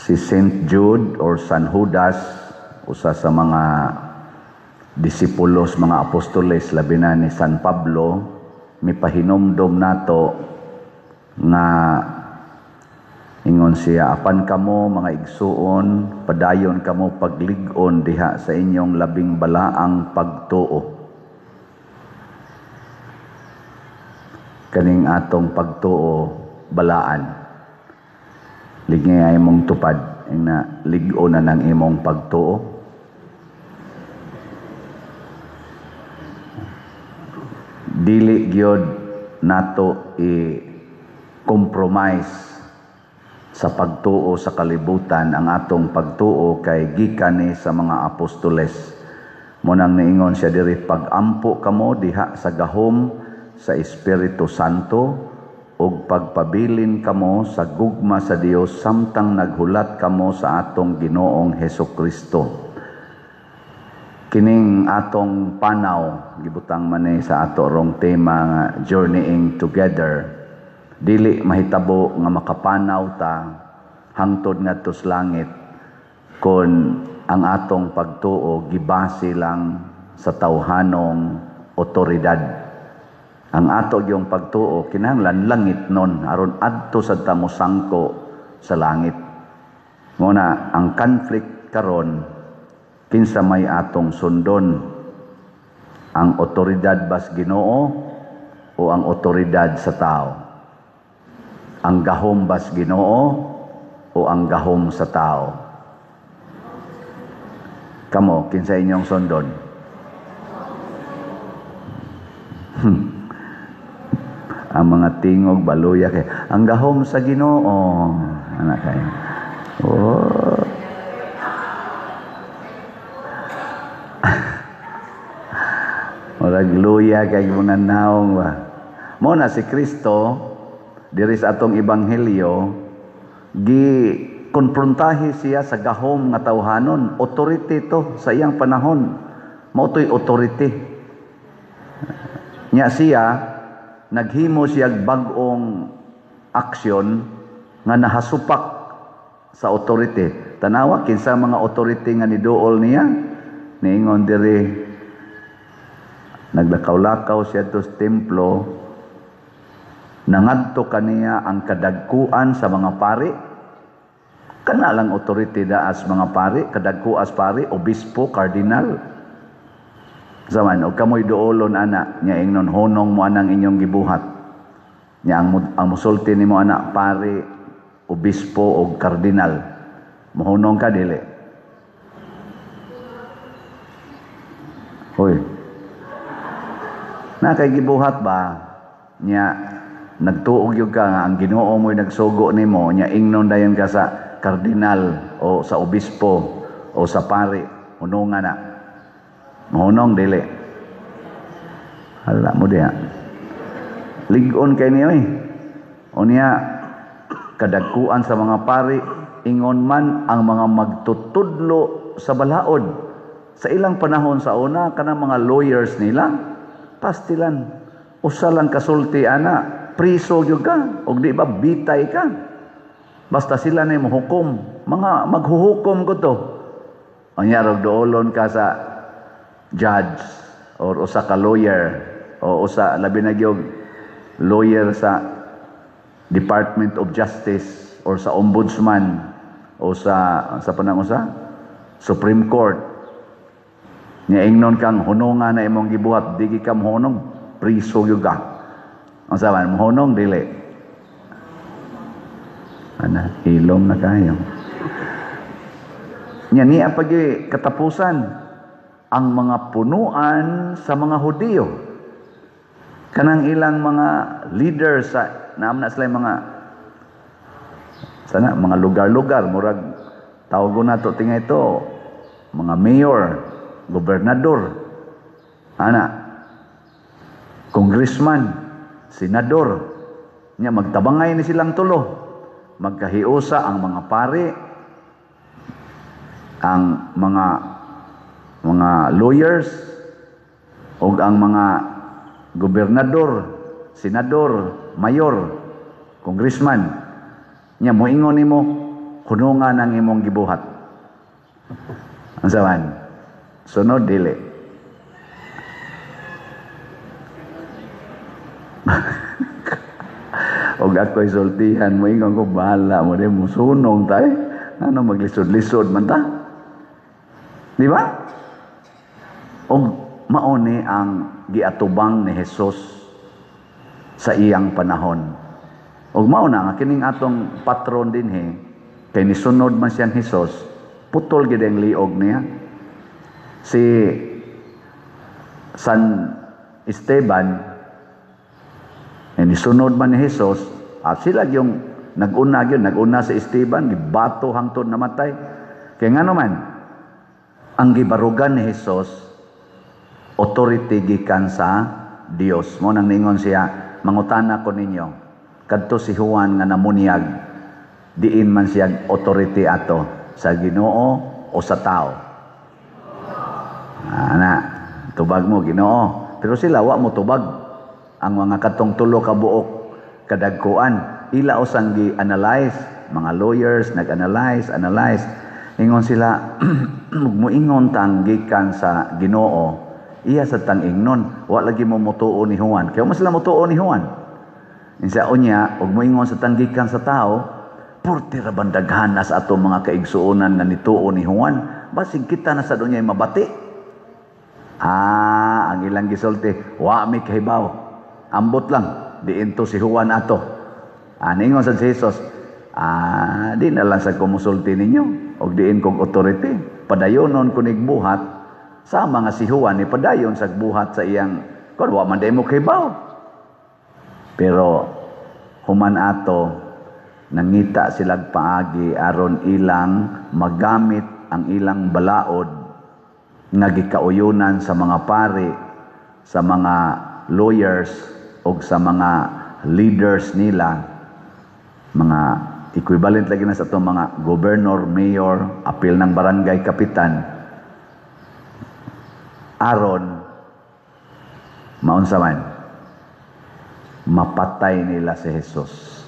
Si Saint Jude or San Judas, usa sa mga disipulos, mga apostoles, labi na ni San Pablo, mipahinumdom nato nga ingon siya, "Apan kamo, mga igsuon, padayon kamo paglig-on diha sa inyong labing balaang pagtuo." Kaning atong pagtuo balaan. Ligay ay imong tupad na lig-on na ng imong pagtuo. Dili gyud nato i-compromise sa pagtuo sa kalibutan ang atong pagtuo kay gikan ni sa mga apostoles. Munang niingon siya diri, "Pag-ampo kamo diha sa gahom sa Espiritu Santo ug pagpabilin kamo sa gugma sa Dios samtang naghulat kamo sa atong Ginoong Hesukristo." Kining atong panaw gibutang man ni sa ato rong tema nga journeying together. Dili mahitabo nga makapanaw ta hangtod ngadto sa langit kon ang atong pagtuo gibase lang sa tawhanong otoridad. Ang ato gyung pagtuo kinahanglan langit nun aron adto sad ta mosangko sa langit. Mo na ang conflict karon, kinsa may atong sundon, ang otoridad bas Ginoo o ang otoridad sa tao? Ang gahom bas Ginoo o ang gahom sa tao? Kamo, kinsa inyong sundon? Ang mga tingog baluya kay ang gahom sa Ginoo, ana kay. Oh. Murag luya kay mga naong ba. Mo na si Kristo diri sa atong ebanghelyo, gi konfrontahi siya sa gahom nga tawhanon, authority to sa iyang panahon. Mao to'y authority. Nya siya naghimo siya bag-ong aksyon nga nahasupak sa authority. Tanawa kinsa mga authority nga niduol niya. Niingon diri, naglakaw-lakaw siya sa templo, nangadto kaniya ang kadagkuan sa mga pari. Kana lang authority daas mga pari, kadagkuas pari, obispo, kardinal. Zaman og kamoy duolon ana, nya ingnon, "Hunong mo anang inyong gibuhat." Nya ang musulti nimo ana pari, obispo og kardinal. Mohunong ka dili? Hoy. Na kay gibuhat ba? Nya nagtuog gyud ka nga ang Ginoo mo'y nagsugo nimo, nya ingnon dayon ka sa kardinal o sa obispo o sa pari, hunungan na. Mohunong dili? Hala mo diha. Lig-on kay niyo eh. O niya, kadagkuan sa mga pari, ingon man ang mga magtutudlo sa balaod. Sa ilang panahon sa una, kanang mga lawyers nila, pastilan, usa lang kasulti ana, priso gyud ka, og di ba bitay ka. Basta sila na mohukom, mga maghuhukom ko to. Unya rog duolon ka sa judge or usa ka lawyer o usa labi na gyud lawyer sa Department of Justice or sa ombudsman o sa panang usa Supreme Court. Nya ingnon kang hunungan na imong gibuhat, di ka mohunong, priso gyud ka. Unsa man, mohunong dili? Ana, ilong na kayo. Nya niya pagi katapusan ang mga punuan sa mga Hudiyo. Kanang ilang mga leaders sa naam na sila mga sana mga lugar-lugar, murag tawag nato tinga ito mga mayor, gobernador, ana, congressman, senador. Nya magtabangay ni silang tulo. Magkahiusa ang mga pari, ang mga lawyers ug ang mga gobernador, senador, mayor, congressman. Nya moingon nimo, Hunungan ang imong gibuhat. Unsa man? Sunod, dili? Og ako'y sultihan mo, ingon ko, bahala mo, di mo sunong tay. Ano, maglisod-lisod man ta? Di ba? Og mauni ang giatubang ni Jesus sa iyang panahon. Og mao na nga kining atong patron dinhi, kay nisunod man siyang Jesus, putol gid ang liog niya. Si San Esteban, nisunod man ni Jesus, at sila yung nag-una gyud, nag-una si Esteban, gibato hangtod namatay. Kay ngano man, ang gibarugan ni Jesus, authority gikan sa Dios. Mo nang ningon siya, "Mangutana ko ninyo, kadto si Juan nga namunyag, diin man siya authority ato, sa Ginoo o sa tao?" Ana, tubag mo, Ginoo. Pero sila wa mo tubag. Ang mga katong tulo ka buok kadagkuan, ila usang gi-analyze, mga lawyers nag-analyze, analyze. Ingon sila, "Muingon tang gikan sa Ginoo, iya sa tang ingnon, wa lagi mo mutuo ni Juan." Kaya mo sila mutuo ni Juan. Insa unya, ug moingon sa tang gikan sa tao, purti ra ban daghan na sa atong mga kaigsuonan nga nituo ni Juan, basig kita na sa dunyay mabati. Ah, ang ilang gisulti, "Wa mi kahibaw. Ambot lang, diin to si Juan ato." Ah, ningon sa Jesus, "Ah, di na lang sa kumusulti ninyo, og diin kong authority. Padayonon ko buhat, sama nga si Juan ni padayon sa buhat sa iyang, kon wa man day mo kahibaw." Pero human ato, nangita silag paagi aron ilang magamit ang ilang balaod nga gikauyunan sa mga pari, sa mga lawyers, o sa mga leaders nila, mga equivalent lagi na sa itong mga governor, mayor, apil ng barangay kapitan, aron maunsa man, mapatay nila si Jesus.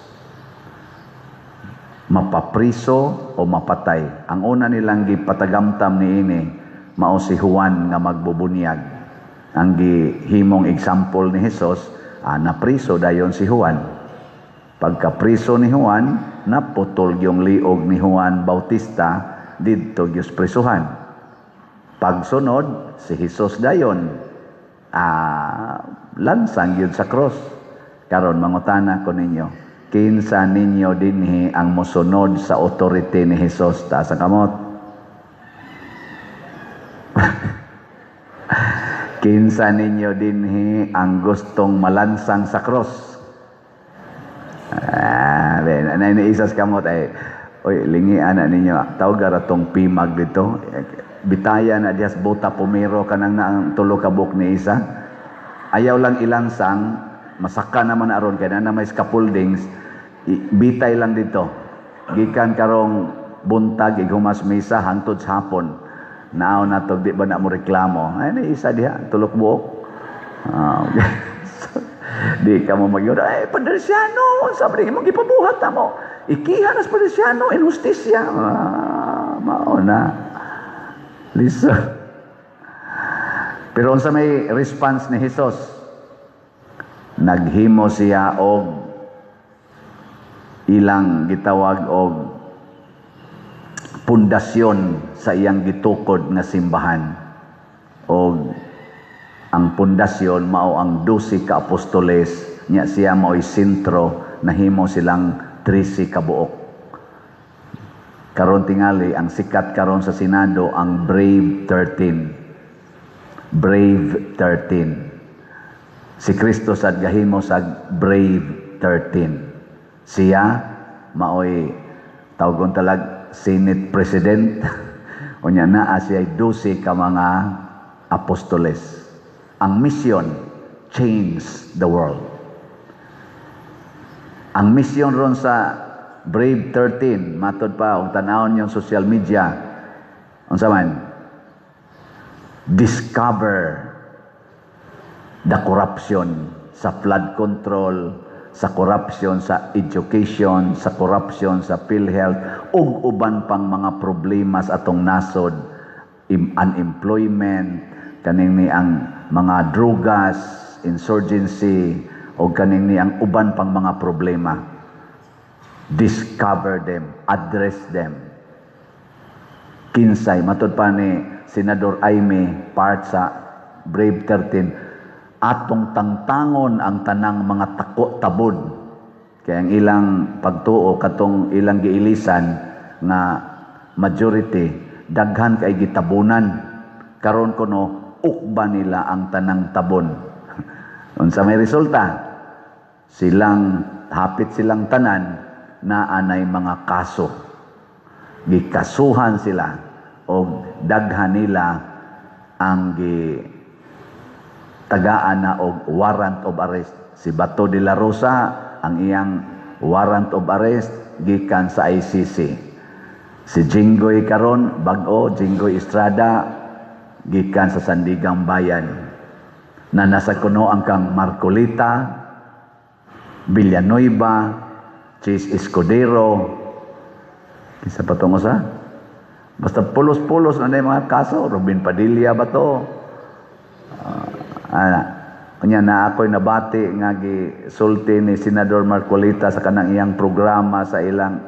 Mapapriso o mapatay. Ang una nilang gipatagamtam niini mao si Juan nga magbubunyag. Ang gihimong example ni Jesus, napriso dayon si Juan. Pagkapriso ni Juan, naputol yung liog ni Juan Bautista didto gyud prisuhan. Pagsunod si Jesus dayon, lansang gyud sa cross. Karon mangutana ko ninyo, kinsa ninyo dinhi ang mosunod sa authority ni Jesus? Taas ang kamot. Kinsa ninyo dinhi ang gustong malansang sa cross? Ah, ben, anay ni isas kamot ay, oy, lingi ana ninyo, tawag ra tong pimag dito. Bitaya na dihas bota pumero kanang na ang tulo ka buok ni isa. Ayaw lang ilansang, masaka naman aron kay na may scaffoldings, bitay lang dito. Gikan karong buntag ighumas misa hangtod sa hapon. Naaw na to, di ba na mo reklamo? Ay, na isa diha, tulok buok. Di ka mo mag-yun. Ay, Padersiano, sabi mo, gipabuhat na mo. Ikiha na sa Padersiano, inhustisya. Ah, mao na. Lisa. Pero unsa may response ni Jesus? Naghimo siya og ilang gitawag og pundasyon sa iyang gitukod nga simbahan. Og ang pundasyon mao ang 12 ka apostoles, nya siya mao'y sentro, nahimo silang 13 ka buok. Karon tingali ang sikat karon sa Senado ang Brave 13. Brave 13. Si Kristo sad gahimo sa Brave 13. Siya maoy tawgon talag Senate President. Unya naa siya 12 ka mga apostoles. Ang mission, change the world. Ang mission ron sa Brave 13, matod pa og tan-awon yung social media, unsa man? Discover the corruption sa flood control, sa corruption sa education, sa corruption sa PhilHealth, ug uban pang mga problema sa atong nasod, unemployment, kaning ni ang mga drugas, insurgency, o kaning ni ang uban pang mga problema. Discover them, address them. Kinsay, matud pa ni Senador Imee, part sa Brave 13, atong tangtangon ang tanang mga tako tabon. Kaya ang ilang pagtuo, katong ilang giilisan nga majority, daghan kay gitabunan. Karon kuno ukba nila ang tanang tabon. Unsa may resulta? Silang hapit silang tanan na anay mga kaso. Gikasuhan sila og daghan nila ang gi tagaan na og warrant of arrest. Si Bato de la Rosa, ang iyang warrant of arrest gikan sa ICC. Si Jinggoy karon bag-o, Jinggoy Estrada, gikan sa Sandigang Bayan. Na nasa kuno ang kang Marcoleta, Villanueva, Chiz Escudero, kinsa pa tong usa? Basta pulos-pulos na yung mga kaso. Robin Padilla ba to? Unya na ako'y nabati nga gisulti ni Senador Marcoleta sa kanang iyang programa, sa ilang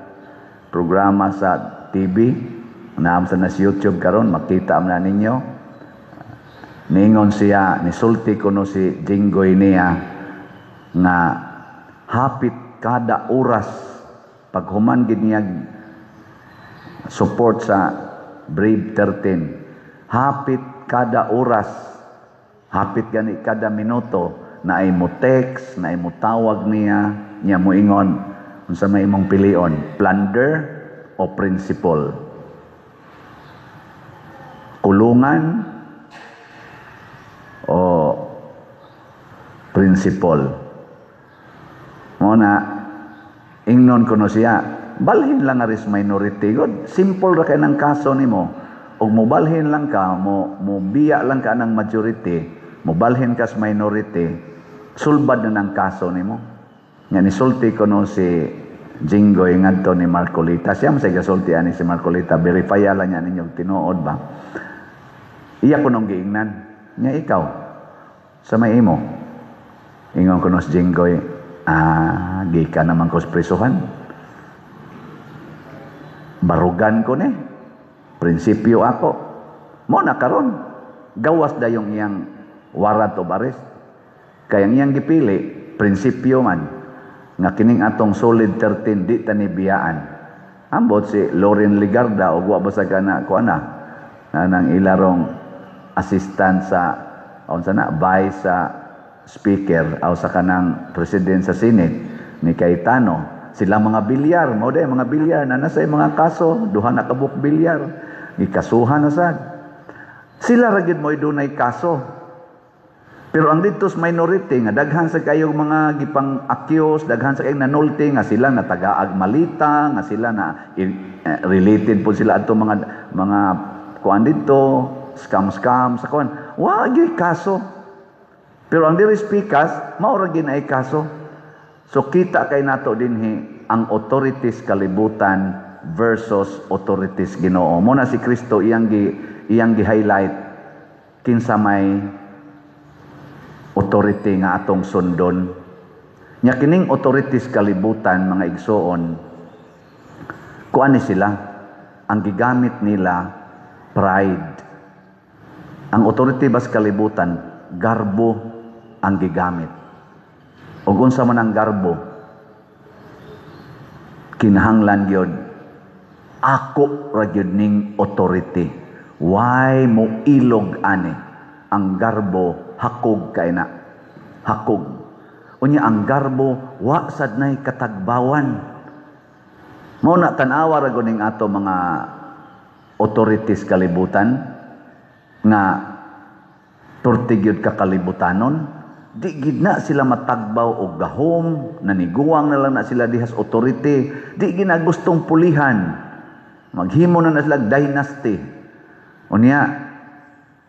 programa sa TV. Naam sa nas YouTube karon, makita man na ninyo. Ningon siya, nisulti kuno si Jinggoy niya nga hapit kada oras paghuman gid niya support sa Brave 13, hapit kada oras, hapit gani kada minuto, na ay mo text, na ay mo tawag niya, niya moingon, "Unsa may imong pilion, plunder o principle, kulungan o principle?" Mo na ingnon kuno siya, balhin lang aris minority god, simple ra kay ng kaso nimo. Ug mobalhin lang ka, mo mo biya lang ka ng majority, mobalhin ka sa minority, sulbad na ng kaso nimo. Nga nisulti kuno si Jinggoy ngadto ni Marcoleta. Siya man say gasulti ani si Marcoleta, verify lang niya ninyo tinuod ba. Iya kunong giingnan nya, "Ikaw, sa may imo?" Ingon kuno si Jinggoy, "Ah, gikan naman ko sa prisuhan. Barugan ko ni. Prinsipyo ako." Mo na karon gawas dayong iyang warrant of arrest. Kaya ang iyang gipili, prinsipyo man nga kining atong solid 13 di ta ni biyaan. Ambot si Loren Legarda og wa ba sa kana kuan na nang ilarong assistant sa unsa na, vice sa speaker o sa kanang president sa Senate ni Cayetano. Sila mga Villar, mao day mga Villar na nasa mga kaso, duha na kabuk Villar, gikasuhan na sad. Sila ra gyud mo'y dunay kaso. Pero ang dito sa minority nga daghan sa kayong mga gipang accuse, daghan sa kayong nanulti nga sila na tagaag malita, nga sila na related po sila adto mga kuan dito, scam scam sa kuan. Wa gyud kaso. Pero ang diri speakers, mao ra gyud ay kaso. So kita kay nato dinhi ang authorities kalibutan versus authorities Ginoo. Mo na si Kristo iyang gi-highlight kinsa may authority nga atong sundon. Nya kining authorities kalibutan, mga igsoon, kuan ni sila, ang gigamit nila pride. Ang authority bas kalibutan, garbo ang gigamit. Ug unsa man ang garbo? Kinahanglan gyud ako ra gyud ning authority. Why mo ilog ani? Ang garbo hakog kay na. Hakog. Unya ang garbo wa sad nay katagbawan. Mao na tan-awa ra gud ning ato mga authorities kalibutan nga turti gyud ka kalibutanon, di gid na sila matagbaw og gahom, naniguwang na lang na sila dihas authority, di gid na gustong pulihan, maghimo na na sila dynasty. Unya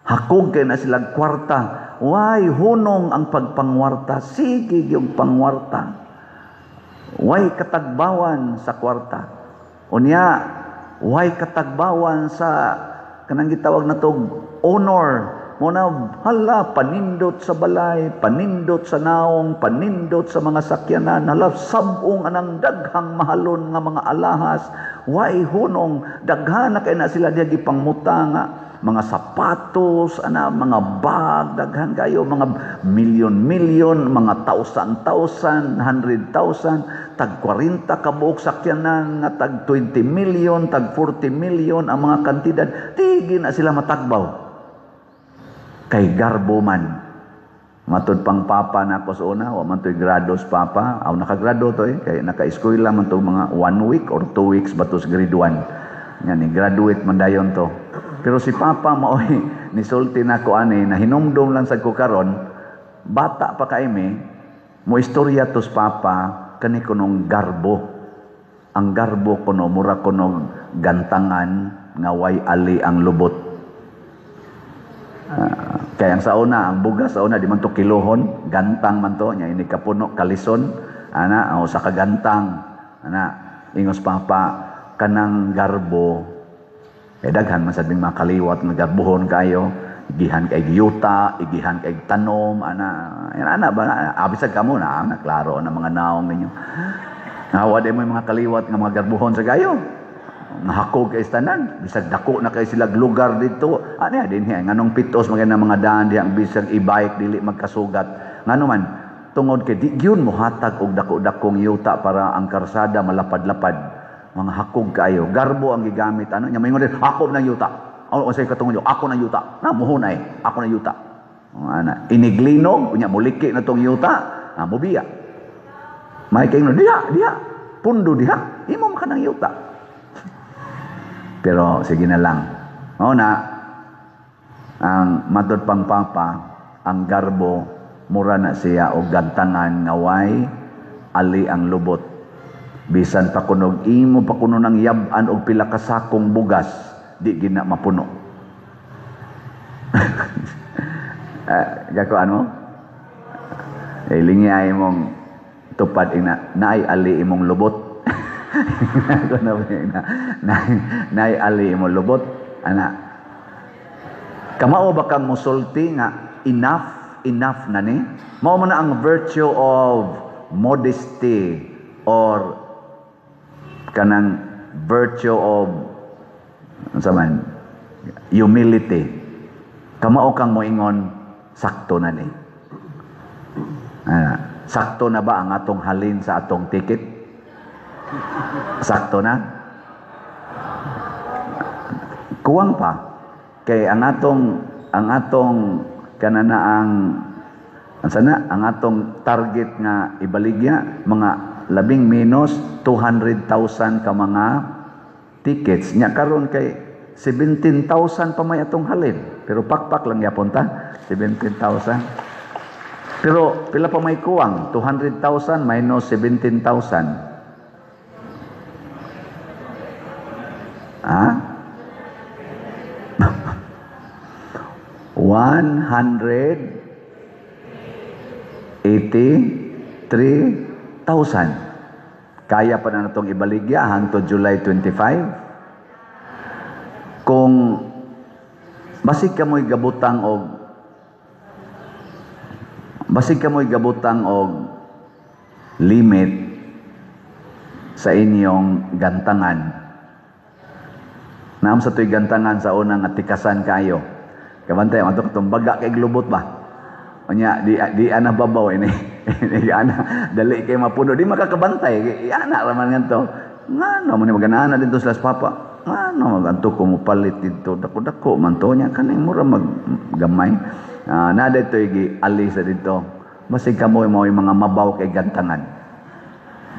hakog kay na sila kwarta, why hunong ang pagpangwarta, sige yung pangwarta. Way katagbawan sa kwarta. Unya, way katagbawan sa kanang gitawag natog honor. Mo na hala, panindot sa balay, panindot sa naong, panindot sa mga sakyanan, hala, sabong anang daghang mahalon nga mga alahas, way hunong, daghan na kay na sila diha gipangmuta nga mga sapatos, ana, mga bag, daghan kayo, mga milyon-milyon, mga thousand-thousand, 100,000, tag 40 ka buok sakyanan nga tag 20 million, tag 40 million ang mga kantidad, tigi na sila matagbaw. Kay garbo man. Matud pang papa na ako sa una, wa man to'y grados papa. Aw, nakagrado to eh, kay naka-eskwela man to mga 1 week or 2 weeks batos grade 1. Yan, graduate man dayon to. Pero si papa maoy nisulti nako ani na hinumdum lang sad ko karon, bata pa kay mi, mo istorya tos papa kani kunong garbo. Ang garbo kuno mura kuno gantangan nga way ali ang lubot. Kaya ang sauna, ang bugas sa una di man to kilohon, gantang man to, nya ini kapuno kalison, ana o sa kagantang, ana ingos papa kanang garbo. Kay daghan man sad mga kaliwat nga garbohon kayo, igihan kay yuta, igihan kay tanom, ana, yan, ana ba, abisag kamo na, ana, klaro na mga naong ninyo. Nawa di mo yung mga kaliwat nga mga garbohon sa gayo. Nahakog kay tanan, bisag dako na kay sila lugar dito. Ano din hiya, nganong pitos mga mga daan diha, bisag e-bike dili magkasugat. Ngano man, tungod kay di gyud mohatag og dako-dakong yuta para ang karsada malapad-lapad. Mga hakog kayo, garbo ang gigamit ano nya moingon din, ako ng yuta. Ano unsay katungod yo? Ako ng yuta. Na muhunay, ako ng yuta. Ana, iniglinog unya moliki na tong yuta, na mobiya. May kay diha, diha, pundo diha, imo man kanang yuta. Pero sige na lang. Mao na ang matod pang papa, ang garbo mura na siya og gantangan nga way ali ang lubot. Bisan pa kunog imo pa kuno nang yab-an og pila ka sakong bugas, di gina mapuno. Gako ano? Eh, lingya imong tupad ina, naay ali imong lubot. Ako na ba, naay ali imong lubot, ana. Kamao ba kang musulti nga enough, enough na ni? Mao man na ang virtue of modesty or kanang virtue of unsa man, humility. Kamao kang moingon sakto na ni. Sakto na ba ang atong halin sa atong ticket? Sakto na? Kuwang pa. Kay ang atong kanana ang sana ang atong target nga ibaligya mga labing menos 200,000 ka mga tickets nya karon kay 17,000 pa may atong halin, pero pakpak lang yapon ta 17,000, pero pila pa may kuwang? 200,000 minus 17,000, ha? 183,000. Kaya pa na natong ibaligya hangtod July 25. Kung basig ka mo'y gabutang og limit sa inyong gantangan. Naam sa to'y gantangan sa unang nga tikasan kayo. Kabantay, ato katong baga kay glubot ba? Unya, di ana babaw ini. Di ana dali kay mapuno, di makakabantay. Ana ra man ngadto. Ngano man ni maganana dito sila sa papa? Ngano maganto ko mo palit dito, dako-dako man to nya kaning mura mag gamay. Na dito gi ali sa dito. Basig kamo mo mga mabaw kay gantangan.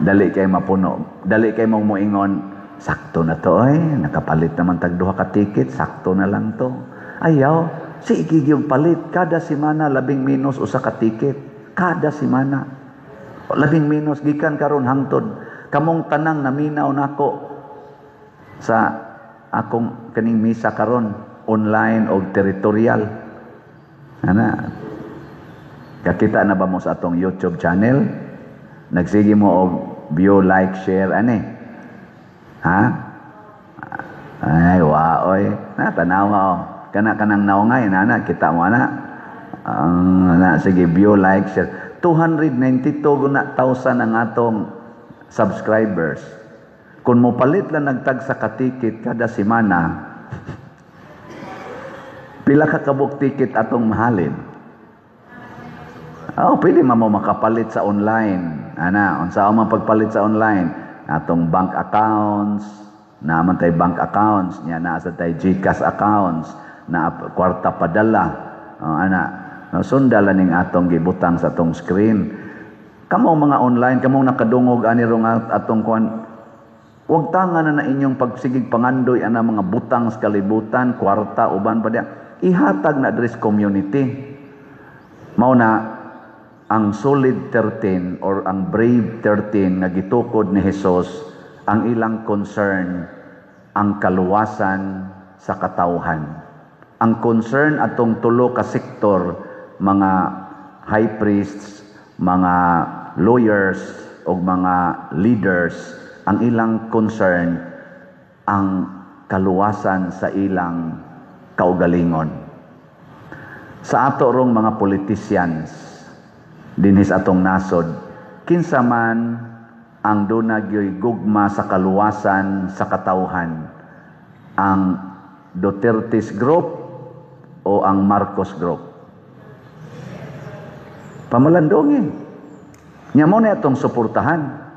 Dali kay mapuno. Dali kay mong moingon, sakto na to ay, nakapalit naman tag duha ka ticket, sakto na lang to. Ayaw, sige yung palit kada semana labing minus usa ka ticket kada semana. Labing minus gikan karon hangtod kamong tanang naminaw nako sa akong kaning misa karon online o territorial. Ana, kakita na ba mo sa atong YouTube channel? Nagsige mo og view, like, share ani? Ha? Ay, wa oy. Na tanaw oh. Kana kanang naungay na kita mo ana. Na sige, view, like, share. 292 na thousand ang atong subscribers. Kung mo palit lang nagtag sa ka-ticket kada semana, pila ka kabuk ticket atong mahalin? Oh, pwede man mo makapalit sa online. Ana, unsa man pagpalit sa online? Atong bank accounts, naman tay bank accounts, nya naa sa tay GCash accounts, na kwarta padala. Oh, ana, no, sundala ning atong gibutang sa atong screen. Kamo mga online, kamo nakadungog ani rong atong kuan, wag tanga na na inyong pagsigig pangandoy ana mga butang sa kalibutan, kwarta uban pa diya. Ihatag na diri community. Mao na ang Solid 13 or ang Brave 13 nga gitukod ni Jesus, ang ilang concern ang kaluwasan sa katawhan. Ang concern atong tulo ka sektor, mga high priests, mga lawyers o mga leaders, ang ilang concern ang kaluwasan sa ilang kaugalingon. Sa ato rong mga politicians dinhi sa atong nasod, kinsa man ang duna gyoy gugma sa kaluwasan sa katawhan, ang Duterte's group o ang Marcos group? Pamalandongin. Nya mo na atong suportahan.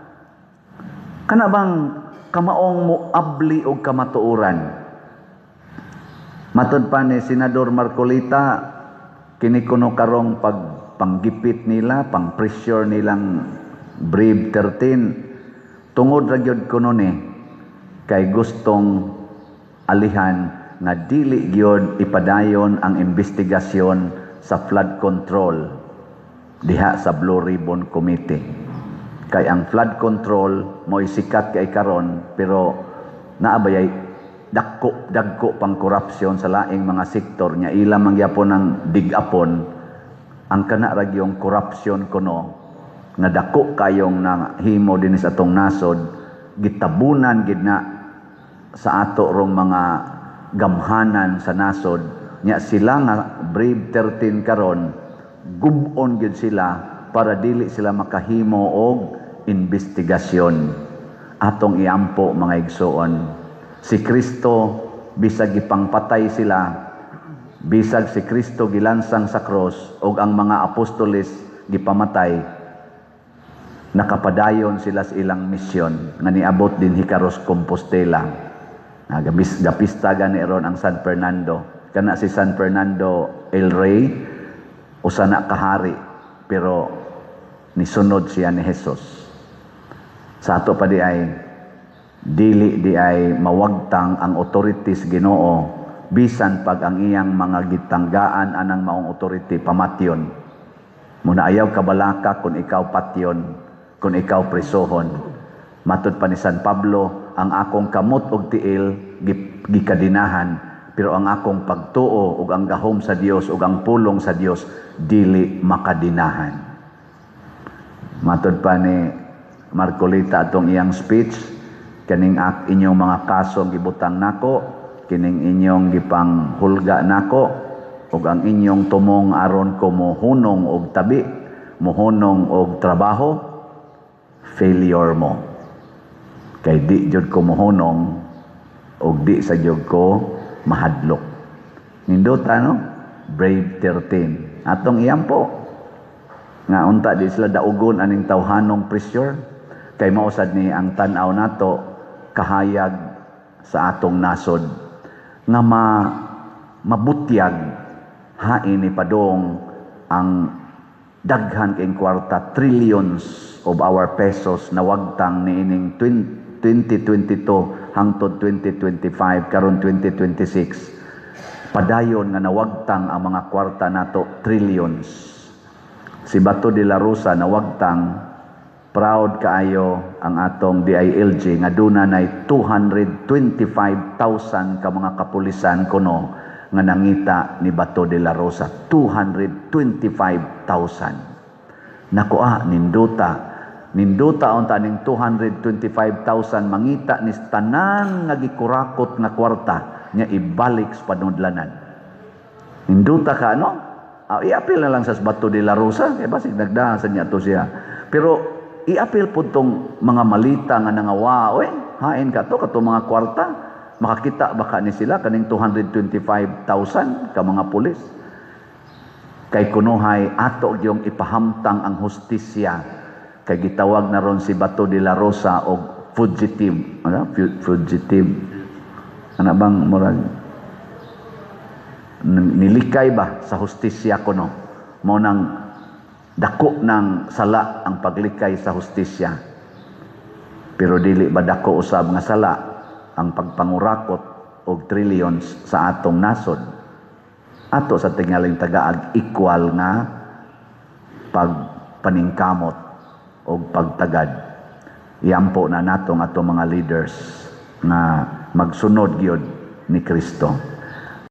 Kana bang kamaong mo abli og kamatuoran? Matud pa ni Senador Marcoleta, kini kuno karong pag panggipit nila, pang pressure nilang Brave 13, tungod ra gyud kuno ni kay gustong alihan nga dili gyud ipadayon ang investigasyon sa flood control diha sa Blue Ribbon Committee. Kay ang flood control mo'y sikat kay karon, pero naabayay dagko dagko pang korupsyon sa laing mga sektor nya ila man gyapon ang digapon ang kana ra gyung korupsyon kuno nga dako kayong nahimo dinhi sa atong nasod, gitabunan gid na sa ato rong mga gamhanan sa nasod. Nya sila nga Brave 13 karon, gubon gid sila para dili sila makahimo og investigasyon. Atong iampo, mga igsoon, si Kristo, bisag gipangpatay sila, bisag si Kristo gilansang sa cross og ang mga apostoles gipamatay, nakapadayon sila sa ilang misyon nga niabot din hikaros Compostela. Gapista gani ron ang San Fernando. Kana si San Fernando El Rey, usa na kahari, pero nisunod siya ni Jesus. Sa ato pa di ay dili di ay mawagtang ang authorities Ginoo, bisan pag ang iyang mga gitanggaan anang maong authority pamatyon. Muna ayaw kabalaka kung ikaw patyon, kung ikaw prisohon. Matud pa ni San Pablo, ang akong kamot og tiil gikadinahan, pero ang akong pagtuo ug ang gahom sa Dios ug ang pulong sa Dios dili makadinahan. Matud pa ni Marcoleta atong iyang speech, kaning inyong mga kaso gibutang nako, kining inyong gipang hulga nako, ug ang inyong tumong aron ko mohunong og tabi, mohunong og trabaho, failure mo. Kay di jud ko mohunong ug di sa jud ko mahadlok. Nindota, no? Brave 13. Atong iyampo nga unta di sila daugon aning tawhanong pressure, kay mausad ni ang tan-aw nato kahayag sa atong nasod nga mabutyag hain ni padong ang daghan kayong kwarta, trillions of our pesos na wagtang niining 2022 hangtod 2025, karon 2026, padayon nga nawagtang ang mga kwarta nato, trillions. Si Bato de la Rosa nawagtang, proud kaayo ang atong DILG nga duna nay 225,000 ka mga kapulisan kuno nga nangita ni Bato de la Rosa, 225,000. Nako, nindota. Ninduta unta ning 225,000, mangita ni tanan nga gikurakot nga kwarta nya ibalik sa panudlanan. Ninduta ka, no? Ah, i-appeal na lang sa Bato de la Rosa kay basig nagdahan sa niya to siya. Pero i-appeal pud tong mga malita nga nangawa, oy, hain ka to kato mga kwarta, makakita baka ni sila kaning 225,000 ka mga pulis. Kay kunuhay ato yung ipahamtang ang hustisya, kay gitawag na ron si Bato de la Rosa og fugitive. Ano? Fugitive. Ano bang murag nilikay ba sa hustisya kuno? Mao nang dako ng sala ang paglikay sa hustisya. Pero dili ba dako usab nga sala ang pagpangurakot og trillions sa atong nasod? Ato sa tingaling tagaag equal nga pagpaningkamot og pagtagad. Iampo na nato ang atong mga leaders na magsunod gyud ni Kristo.